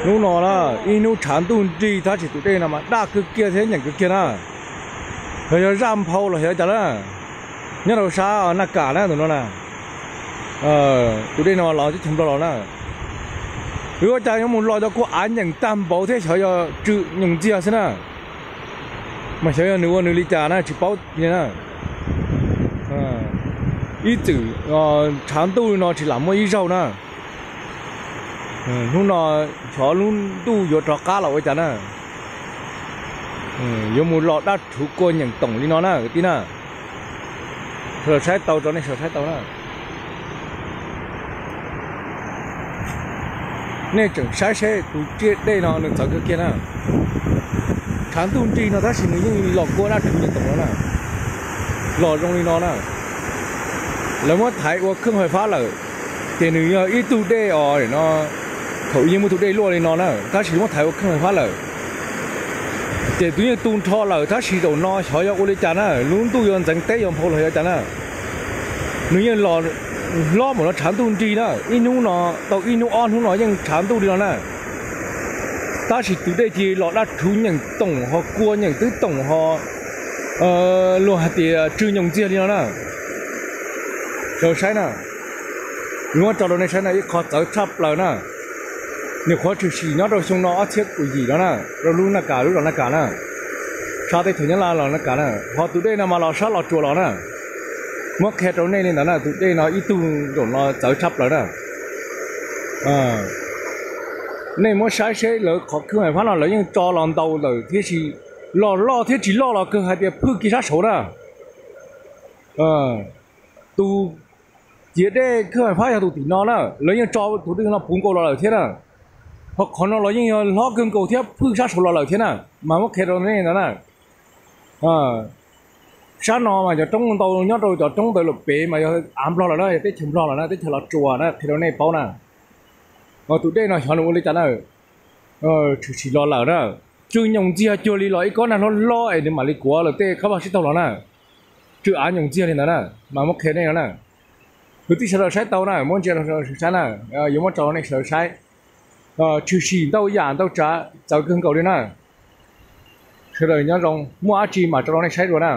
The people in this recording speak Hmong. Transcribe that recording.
Hnub no na, ib hnub tshav ntuj nrig tab sis tus dej no mas daj kawg kiag thiab nyeem kawg kiag na. Yog, yog zaj nphau los xyov cas na. Nyob rau sab Naj Kam na tus no na. Tus dej no los teb chaws Nplog los na. Ua cas yuav mus los cov kua av nyeem tag npaum thiab xyov yog tsw nyoos ntxiag xwb na. Mas xyov yog nws ua nws li cas na tsis paub li na. Ib txwm tshav ntuj li no tsis lam muaj ib zaug na. Hnub no xyov lub ntuj yuav rov qab los ua cas na. Yuav mus los daj rhuv kua nyeem toom li no na kwv tij na. Sawv daws saib tau rau nej sawv daws saib tau na. Nej tseem saib seb tus tsiaj dej no nws txawv kawg kiag na. Tshav ntuj nrig no tab sis nws yeej los kua daj rhuv nyeem toom no na. Los zoo li no na. Lawv muab thaiv ua kheej fais fab lawm, ces nws yog ib tug dej os no. Thaum yeej muaj tus dej luaj li no na tab sis muab thaiv ua kheej fais fab lawm. Ces tus yeej tu nrho lawm tab sis zaum no xyov yog ua li cas na, lub ntuj yuav ntxeev teb yuav nphau los xyov cas na. Nws yeej los hlob npaum no tshav ntuj nrig na, ib hnub no tau ib hnub ob hnub no yeej tshav ntuj li no na. Tab sis tus dej cia li los daj rhuv nyeem toom ho kua nyeem twb toom ho luag hais tias tsw nyoos ntxiag li no na. Sawv daws saib na, kuv muab tso rau nej saib na, ib qho txawv tshaj plaws na. Nyuam qhuav tshwm sim nyob rau xyoo no ob txhiab kaum yim no na, rau lub Naj Kam lub zos Naj Kam na, sab teb chaws Nyab Laj los Naj Kam na, ho tus dej no mas los sab Los Tsuas los na. Muab qhia rau nej li ntawd na, tus dej no ib tug zaum no txawv tshaj plaws na. Nej muab saib seb lawv qhov khwj fais fab no lawv yeej tso los ntau lawm thiab tsis, los loj thiab tsis loj los kawg hais tias phwj kiag sab saud na. Tus ciav dej khwj fais fab yog tus tim no na, lawv yeej tso tus dej no puv nkaus los lawm thiab na. Ho qhov no los yeej yog hlob kawg nkaus thiab phwj sab saud los lawm thiab na, mas muab qhia rau nej ntawd na. Sab no mas cov roob ntau nyob rau cov roob ntawd lawm pem mas yog av Nplog lawm na, yog teb chaws Nplog lawm na, teb chaws Los Tsuas na, qhia rau nej paub na. Ho tus dej no xyov nws ua li cas na, tshwm sim los lawm na. Tsw nyoos ntxiag cuag li los ib kob nag hlob hlob es nws mam li kuav lawm tej qab vaj sib taug los na. Tsw av nyoos ntxiag li ntawd na, mas muab qhia nej no na. Kwv tij sawv daws saib tau na, muab ntsia rau sawv daws saib na, yuav muab tso rau nej sawv daws saib. Tshwm sim ntau yam ntau tsav txawv kawg nkaus li na. Sawv daws nyob zoo, muaj dab tsi mam tso rau nej saib dua na.